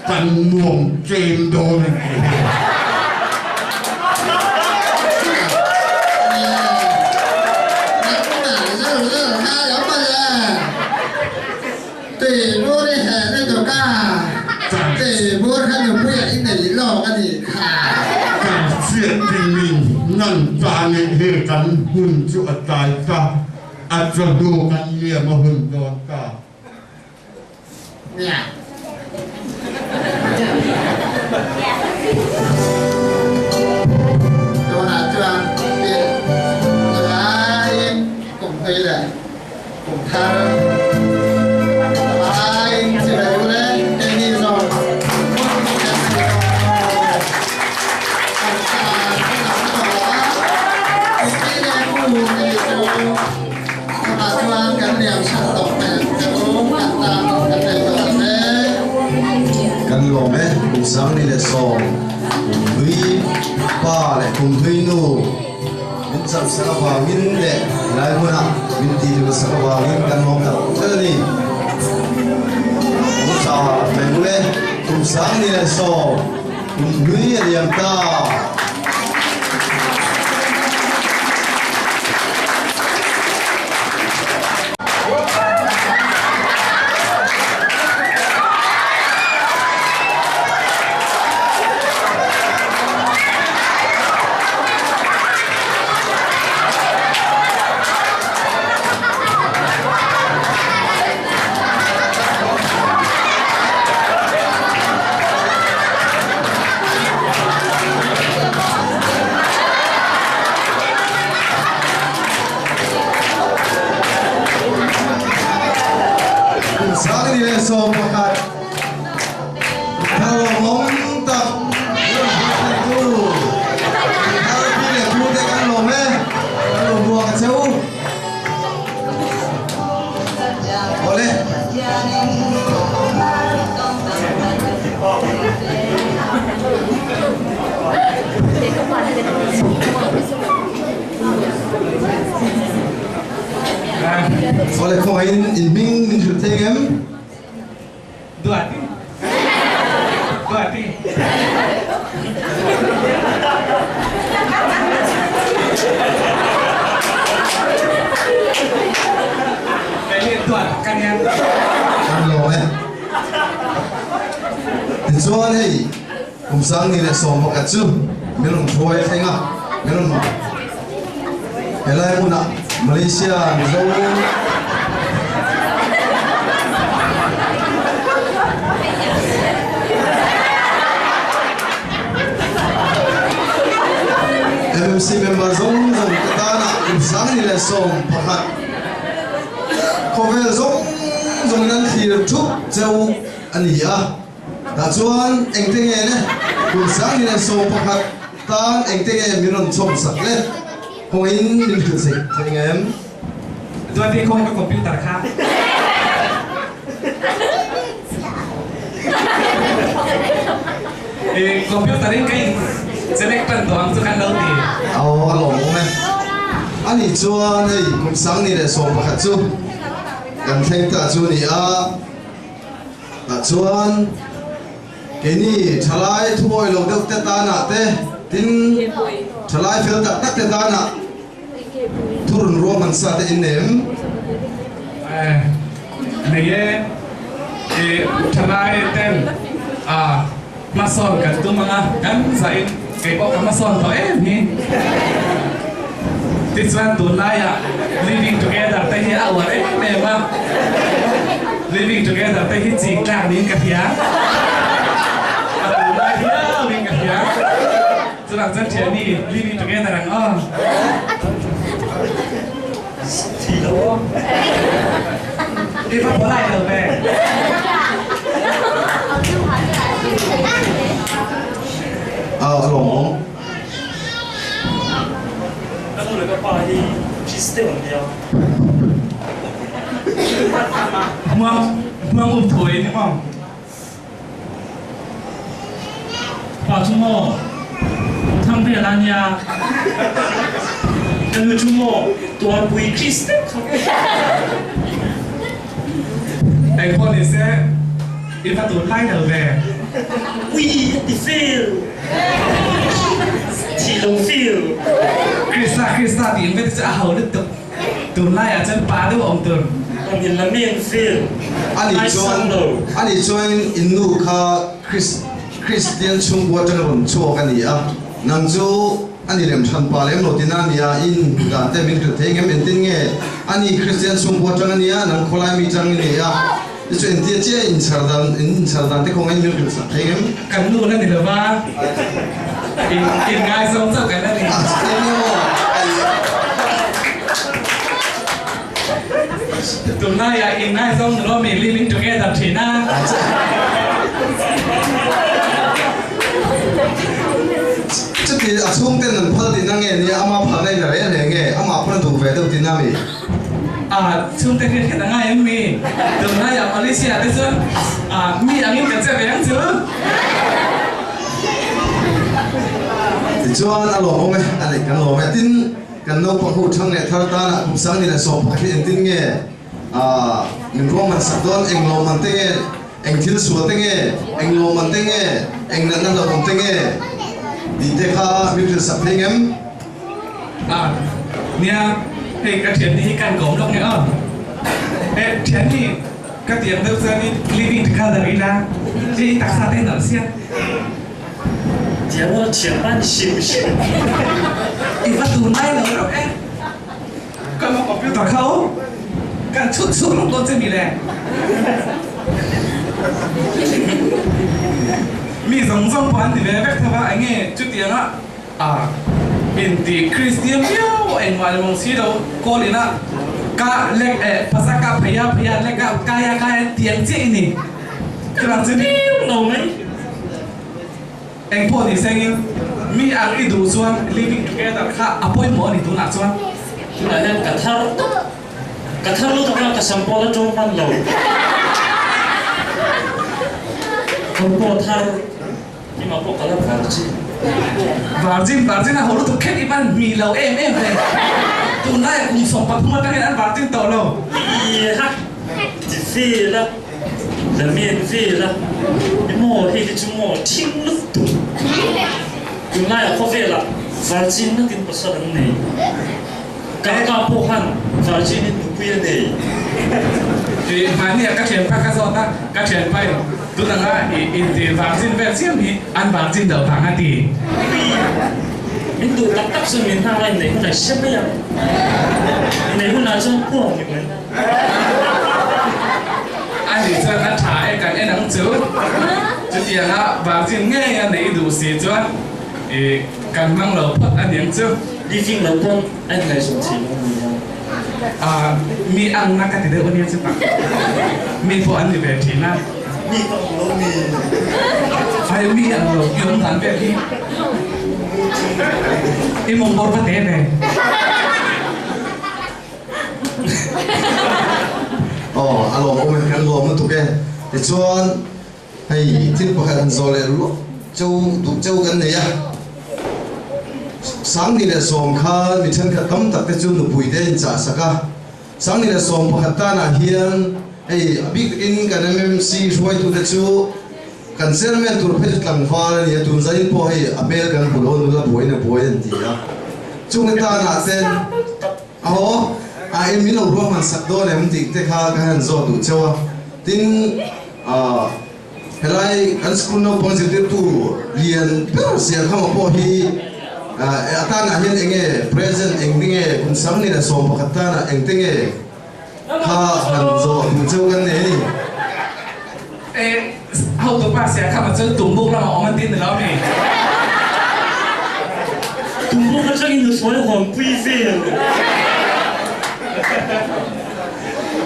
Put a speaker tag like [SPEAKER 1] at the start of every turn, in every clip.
[SPEAKER 1] Kan nuam tlem dawn a nih hi. Kan hriat dingin nan ta nih hi kan hun chu a tlai ta, a chawhnu kan liam a hun dawn ta.
[SPEAKER 2] Tunah chuan laiin kum hlui leh kum thar laiin chibai u le keini zawng hmun hi kan nei tawh lo. Kan tan kan lo tawh lo a, kum hlui leh kum nei chu Tunah chuan kan liam chhan tawh hmel che u, kan tan kan nei tawh ang e.
[SPEAKER 3] Kan lawm e, kum sangni leh sawm, kum hlui pa leh kum hlui nu min cham sak avangin leh helai hmunah min tih lut sak avangin kan lawm tak zet a ni. Kum tha mai bul e, kum sangni leh sawm, kum hlui a liam ta. Kum sang ni leh 11 thar lawmawm tak rawn hrilhfiahtu thar pi leh pu te kan lawm e, kan lo buak a che u. Awle. Awle khawngaihin in hming min hrilh thei ngem?
[SPEAKER 4] Duati. Duati. Kei hi duat ka nia.
[SPEAKER 3] Kan lawm e. Tichuan hei kum sang ni leh 11 chu min rawn hruai thleng a, min rawn helai hmunah Malaysia Mizo MMC member zawng zawng te tanah kum sang ni leh 11 khawvel zawng zawngin an thlir thup cheu a ni a. Tah chuan engte nge le kum sang ni leh 11 tan engte nge min rawn chhawm sak le kawngin min hrilh theih thei ngem?
[SPEAKER 4] Duati kawng ka computer kha. I computer in ka in select tan tawh ang chu kan lo ti.
[SPEAKER 3] Aw a lawmawm e. Ani chuan hei kum sang ni leh 11 chu kan thleng ta chu a ni a. Tah chuan keini thalai thuawi lo deuh te tanah te, tin thalai fel tak tak te tanah thurun ruahman sa te in nei em?
[SPEAKER 4] Nei e, i thalai ten hmasawn kan tum ang a, kan zahin kei pawh ka hmasawn tawh em hi. Tichuan tunlaiah living together te hi a uar em em a, living together te hi ching tlak niin ka hria, a tunlai viau in ka hria. Chuvang chuan thiani living together ang aw. I va polite lo ve.
[SPEAKER 3] A lawmawm.
[SPEAKER 5] Ka nu leh ka pa hi Christian an nia.
[SPEAKER 4] Hmuang hmuang um thawi ni maw?
[SPEAKER 5] Pa chu maw Thangvel a nia. Ka nu chu maw Tuarpui Christian kha.
[SPEAKER 4] Engpawh ni se i va tun lai lo ve.
[SPEAKER 5] Ui a ti feel. Thih lo feel.
[SPEAKER 4] Krista Krista tiin vete chu a ho lutuk. Tunlai ah chuan pa deuh a awm tur.
[SPEAKER 5] Kan in la men feel.
[SPEAKER 3] Ani chuan
[SPEAKER 5] Ngaisang lo.
[SPEAKER 3] Ani chuan in nu kha Kristian chhungkua atanga rawn chhuak a ni a, nang chu a ni lem hran pa lem lo tina a nia, i inhmu dan te min hrilh thei ngem engtin nge a ni Kristian chhungkua atang a nia, nang khawlai mi tang i ni a, ti chu engtia chiah inchhar dan in inchhar dan te khawngaih min hrilh sak thei ngem?
[SPEAKER 4] Kan nu la ni lova, in inngaizawng chauh kan la ni.
[SPEAKER 3] A chuti nia maw?
[SPEAKER 4] Tunlaiah inngaizawng nula mi living together thin a.
[SPEAKER 3] Chuti a chhungten an phal tihna nge nia ama phalna in a reh hle nge amah pawn a duh ve deuh tihna mi?
[SPEAKER 4] A chhungte hian hriat a ngai em mi? Tunlaiah Malaysia te chuan mi angin kan che ve ang chu.
[SPEAKER 3] Tichuan a lawmawm e, a leh kan lawm e. Tin. Kan naupang ho thang leh thar tanah kum sang ni leh sawm pakhat hi engtin nge min ruahman sak dawn? Eng lawmman te nge? Eng thil sual te nge? Eng lawmman te nge? Eng natna hlauhawm te nge? Tih te kha min hrilh sak thei ngem?
[SPEAKER 4] Nia, hei ka thianni hi kan kawm lawk nge aw. E, thianni ka ti ang deuh chuanin living together ila, hei taksa te nalh sia.
[SPEAKER 5] Tiang aw thiam a ni hrim hrim.
[SPEAKER 4] I va tun lai lo reuh e. Ka lo computer kha aw. Kan chhut chhut lawk dawn che mi le. Mi zawng zawng pawh an ti ve vek tho va, enge chutianga a inti Kristian viau engmah ni mawng si lo kawl ina ka lek eh pasa ka pheia pheia lek a kaya kaya tiang chiah i ni. Chuvang chu
[SPEAKER 5] Viau lo mai.
[SPEAKER 4] Eng pawh ni sengin mi ang i duh chuan living together kha a pawimawh a ni tunah chuan.
[SPEAKER 5] Tunah hian ka thar tak, ka thar lutuk a, ka sam pawh la tawng hman lo. Kawr pawh thar, keimah pawh ka la virgin.
[SPEAKER 4] Virgin, virgin a ho lutuk khet i van hmi lo em em ve. Tunlaiah kum 13 atangin an virgin tawh lo.
[SPEAKER 5] Iha, ti vel a. Lamen vel a, i maw hei hi chu maw thing lutuk. Tunlaiah khawvelah virgin nakin pasal an nei. Kaka pawh khan virgin in nupui a nei.
[SPEAKER 4] Tih mahniah ka thianpa ka zawt a, ka thianpa in tun anga i inti virgin vel chiam hi an virgin loh vang a ti.
[SPEAKER 5] Ui, min duh tak tak chuan min hnar a inneih hunah i hre mai ang. Inneih hunah chuan puang ni mai.
[SPEAKER 4] A nih chuan a tha e kan en ang chu. Chutianga virgin ngei a neih duh si chuan i kan hmang lo phawt a niang chu.
[SPEAKER 5] Living lo pawn a inngaihzawn thei lo a nia.
[SPEAKER 4] Ah mi ang na ka ti deuh a nia chu tak. Mi pawh an ni ve thin a.
[SPEAKER 5] Mi ka ang lo mi.
[SPEAKER 4] Ai mi ang lo i awm dan vel hi. I mawng bawr va te ve.
[SPEAKER 3] Aw, a lawmawm e, kan lawm lutuk e. Tichuan, hei thil pakhat han zawh leh luah cheu duh cheu kan nei a. Sangni leh sawm khan mi thenkhat tam tak te chu nupui te inchah sak a. Sangni leh sawm pakhat tanah hian hei a bik takin kan MMC hruaitute chu kan chairman tur phei chu tlangval a ni a, tun zanin pawh hei a hmel kan hmu lo, nula buaiin a buai an ti a. Chungte tanah ten. Aw, a en min lo ruahman sak dawn em tih te kha ka han zawt duh cheu a. Tin, ah, helai kan school naupang zirtirtu lian ber Ziakhama pawh hi, ah, a tanah hian eng nge present eng te nge kum sang ni leh 11 tanah eng te nge kha han zawh duh cheu kan nei a ni.
[SPEAKER 4] E, hotupa Ziakhama chuan tumbuk lamah awm an ti ni lo mi?
[SPEAKER 5] Tumbuk atangin nuthlawi hawnpui vel.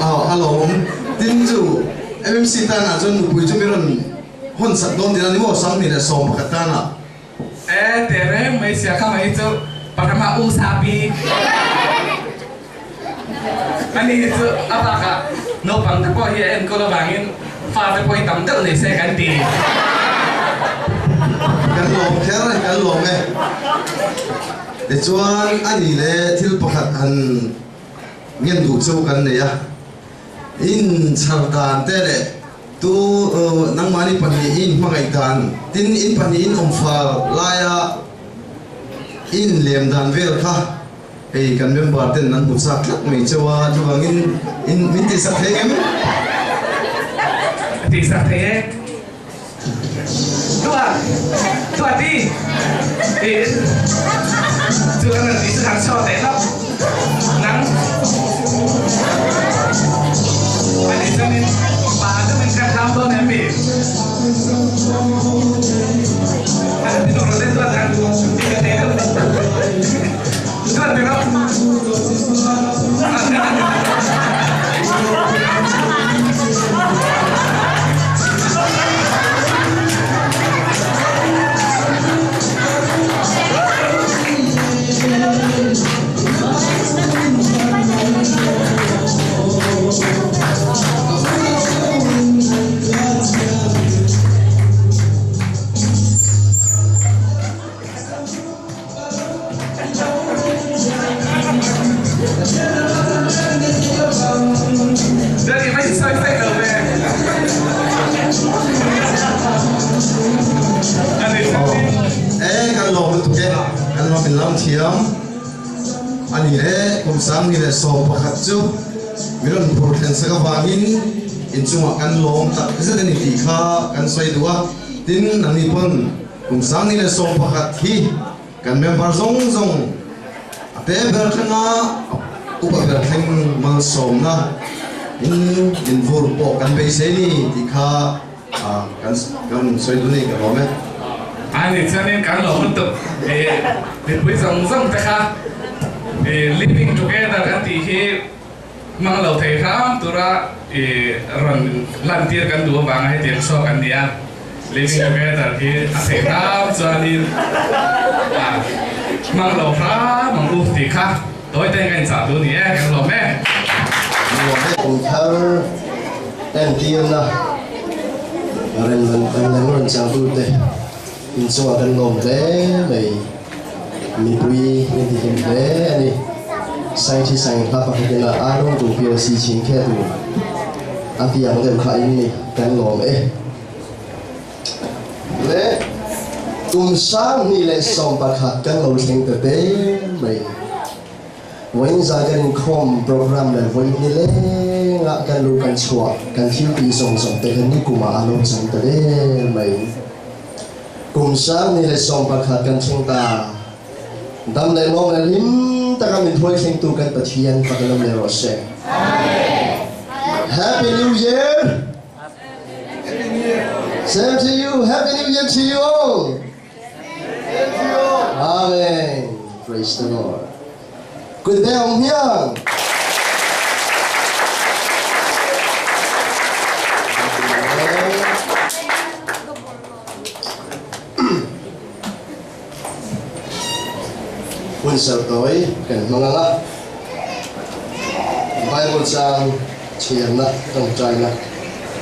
[SPEAKER 3] Aw, a lawmawm. Tin chu MMC tanah chuan nupui chu mi rawn hawn sak dawn tih a ni maw? 21 tanah.
[SPEAKER 4] E, teh reng mai sia kha mai chu Parama U Sapi. Ani hi chu a bakah naupang te pawh hi a enkawl avangin fa te pawh hi tam deuh nei se kan ti.
[SPEAKER 3] Kan lawm kher e, kan lawm e. Tichuan a ni le thil pakhat han ngen duh chu kan nei a, in chhar dan te leh. Tu nangmahni pahnihin hmangaih dan, tin in pahnihin awmfal laia i inlem dan vel kha hei kan member ten an hmu chak tlat mai cheu a, chuvangin in min tihsak thei em?
[SPEAKER 4] A tihsak thei e. Tuah, tuah ti, tiin chu kan rawn tih chu han saw teh lawk. Nang a nih chuanin pa deuhin kan hlau dawn em mi? A ti tawh lo te chuan an ti ka thei deuh. Chuan ti rawh.
[SPEAKER 3] E kan lawm lutuk e, kan lawm in lam thiam a ni e, kum 2011 chu min rawn phur thlen sak avangin inchungah kan lawm tak zet a ni tih kha kan sawi duh a, tin nangni pawn Kum 2011 hi kan member zawng zawng a te ber thlenga upa ber thleng malsawmna in min vur pawh kan beisei ni tih kha kan kan sawi duh ni ka lawm e.
[SPEAKER 4] A ni chuanin kan lawm lutuk mipui zawng zawng te kha living together kan tih hi hmang lo thei hram tura rawn lantir kan duh avanga hetiang chhuak an ni a, Living Together hi a theih hram chuanin hmang lo hram ang u tih kha tawi te ka inchah duh ni e, kan lawm e.
[SPEAKER 6] Kum thar entirna rawn changtute inchungah kan lawm hle mai. Mipui min ti hlim hle a ni. Sangthi sang hla pakhat ina a rawng duh pial si chin khe tu a ti ang deuh kha in ni kan lawm e. Le kum 2011 kan lo thleng ta te mai. Vawiin zan kan inkhawm program leh vawiin nileng ah kan lu kan chhuah kan thil tih zawng zawng te kha nikum ah a lo chang ta der mai. Kum 2011 kan thleng ta. Dam leh lawm leh hlim taka min hruai thlengtu kan Pathian fak in awm leh rawh se. Happy New Year! Same to you. Happy New Year to you all. Amen. Praise the Lord. Good day, Ông Hiang. Hun serh tawi kan hmang ang a, Bible chang chhiarna tawngtaina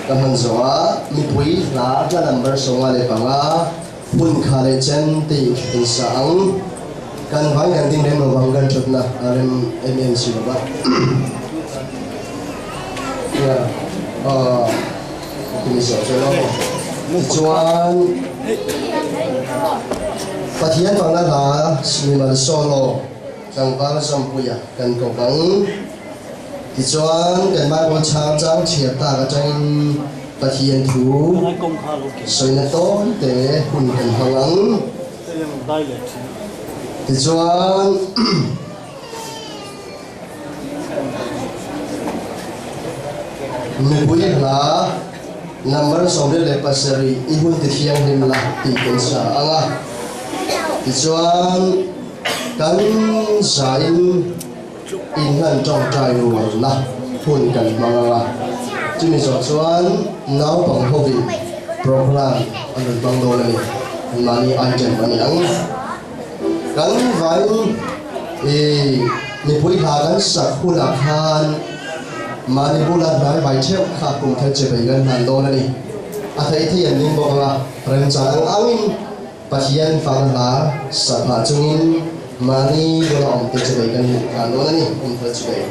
[SPEAKER 6] ka hman zawh a, mipui hla hla number 55 hun kha leh chen tih kan sa ang. Kan vai kan ding rem lovang kan thutna a rem em em si lova. Yeah. Uh, Tichuan Pathian fangna hla mimal solo tlangval Zampuia kan ko bang. Tichuan kan Bible chang chang chhiar tak atangin Pathian thu sawina tawn te hun kan hmang ang. Tichuan Mipui hla number 27 i hun ti thianghlim la tih kan sa ang a. Tichuan kan zain inhlan tawngtai rualna hun kan hmang ang a. Chumi zawh chuan naupang hovin program an rawn hmang dawn a ni. Anmahni item a ni ang. Kan vain i mipui hla kan sak hunah khan mahni bula hnai vai theuh kha kum thar che bei kan hlan dawn a ni. A theih thei an ding bawk ang a, remchang ang angin Pathian fana hla sak phah chungin mahni bula awmte che bei kan hlan dawn a ni, kum thar che bei.